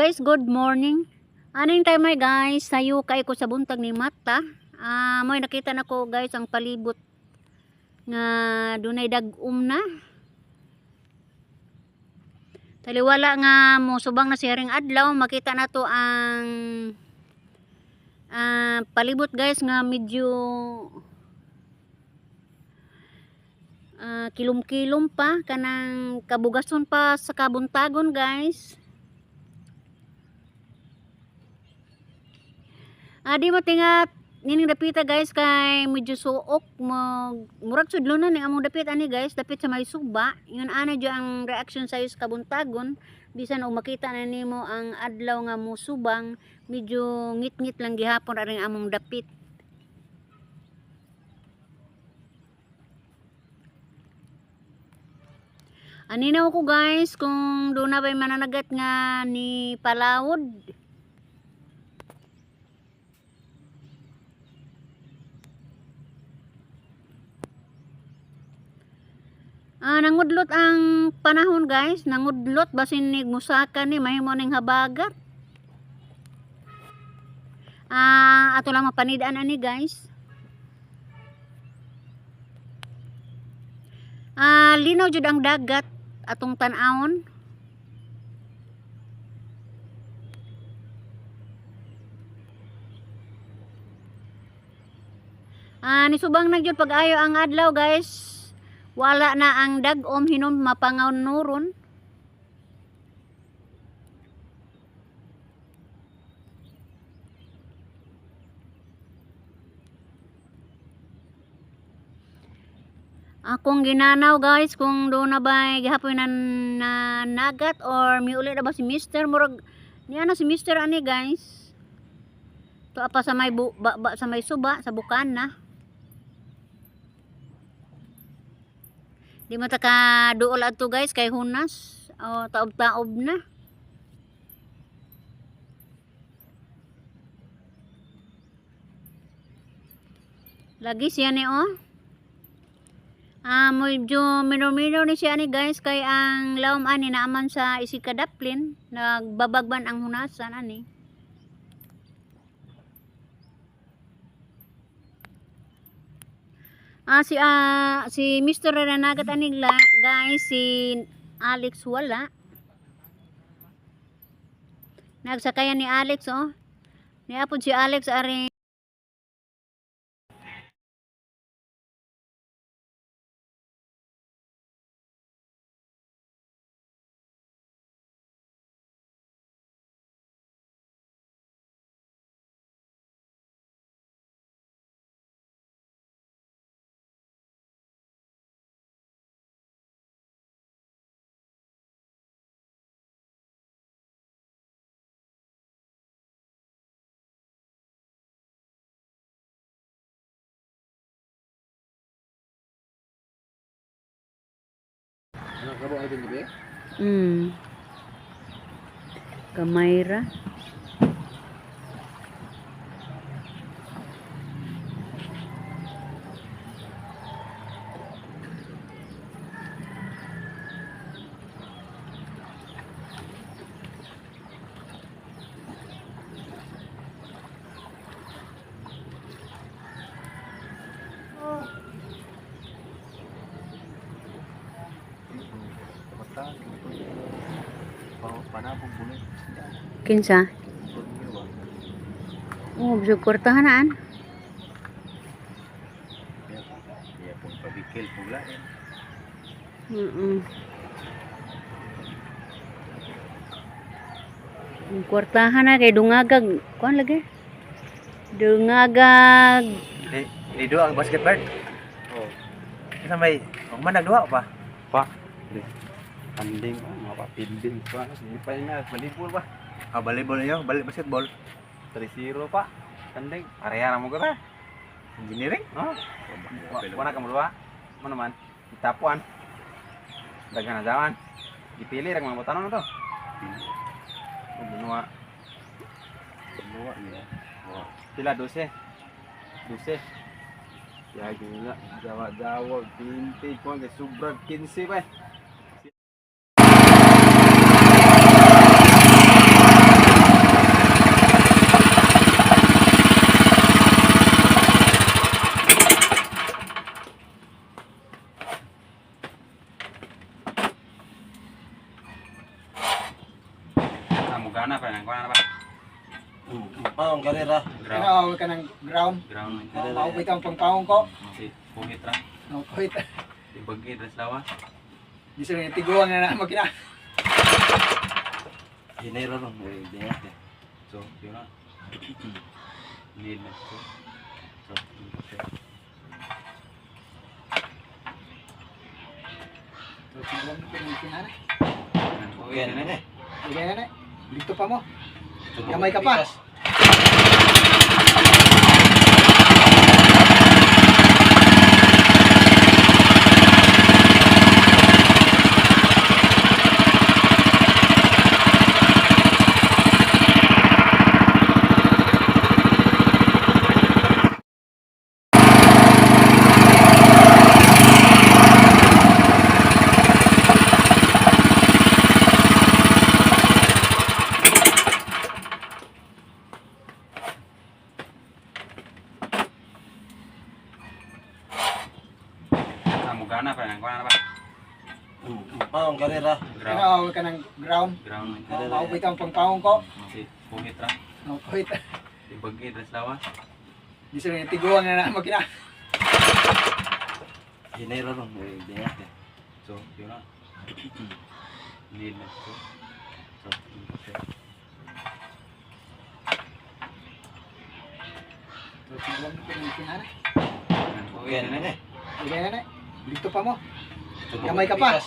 Guys, good morning. Aning time ay, guys, sayo kay ko sa buntag ni mata. Mo'y nakita na ko, guys, ang palibot nga dunay dag-um na. Taliwala nga mo subang na si Haring Adlaw, makita na to ang palibot, guys, nga medyo kilom-kilom pa, kanang kabugason pa sa kabuntagon, guys. Di mo tingat nining dapita, guys, kay medyo suok mo, murag sudlonon ni among dapit ani, guys, dapit sa may suba. Ingon ana jud ang reaction sayo sa kabuntagon, bisan og makita na nimo ang adlaw nga musubang, medyo ngit-ngit lang gihapon aring among dapit. Aninaw ko, guys, kung doon na ba'y mananagat nga ni palawod. Nangudlot ang panahon, guys, nangudlot basin ni musaka ni mahimo ning habagat. Ato lang mapanidaan ani, guys. Linaw jud ang dagat atong tan-awon. Nisubang na jud pag-ayo ang adlaw, guys. Wala na ang dag-om, hinom mapanganuron. Akong ginanaw, guys, kung doon na ba gihapon na nagat or miuli na ba si Mister. Murag niya na si Mister ani, guys. To pa sa may bu, ba, ba, sa may suba sa bukana. Di mo ta ka duol adto, guys, kay hunas o taob-taob na. Lagi siya ni oh. Medyo minor-minor ni siya ni, guys, kay ang lawom ani naaman sa isikadaplin, nagbabagban ang hunasan ani. Si Mr. Renanagat ani guys, si Alex wala. Nagsakayan ni Alex oh. Niapod si Alex ari. Ano ka ba ay gabi? Gamay ra. Basta panabong bulan. Kinsa? Oh, bisag kwartahan. Iya pun pabikil pula eh. Ang kwartahan na kay dungagag kuan lagi. Dungagag. Di, di dua ang basket bird. Oh. Kasi may ang man nagduha pa. Pa. Di. Anding pa, mga pa pilding pa. Hindi pa na volleyball pa. Ah, volleyball niyo, balik basketball. 3-0 pa. Tanding. Pareha na mo ka. Engineering. Oh. Wala ka mo duha. Mo naman. Itapuan. Daghan na jaman. Gipili ra mga botanon na to. Benua. Benua ya. Pila 12. 12. Ya gila, Jawa-Jawa 20 ko kay sobrang 15 pa. Eh. kanang ground. Ground. Mao bitaw ang pangpaong ko. Si puhit ra. No, kuhit. Ibagi res lawas. Di sa tiguang na na makina. Hinero ron, eh, di nga. So, yun na. Need na. So, so, So, tiguang na pinang kinana. Okay na na. Sige na na. Dito pa mo. Gamay ka pa. Ah, mugana pa nang kuana ba. Paong karera. Ground. Ano kanang ground. Ground. Mao bitaw ang pangpaong ko. Si puhit ra. No, kuhit. Ibagi res lawas. Di sa tiguang na na makina. Hinero ron, eh, di nga. So, yun na. Need na. So, so, So, tiguang na pinang kinana. okay na na. Sige na na. Dito pa mo. Gamay ka pa.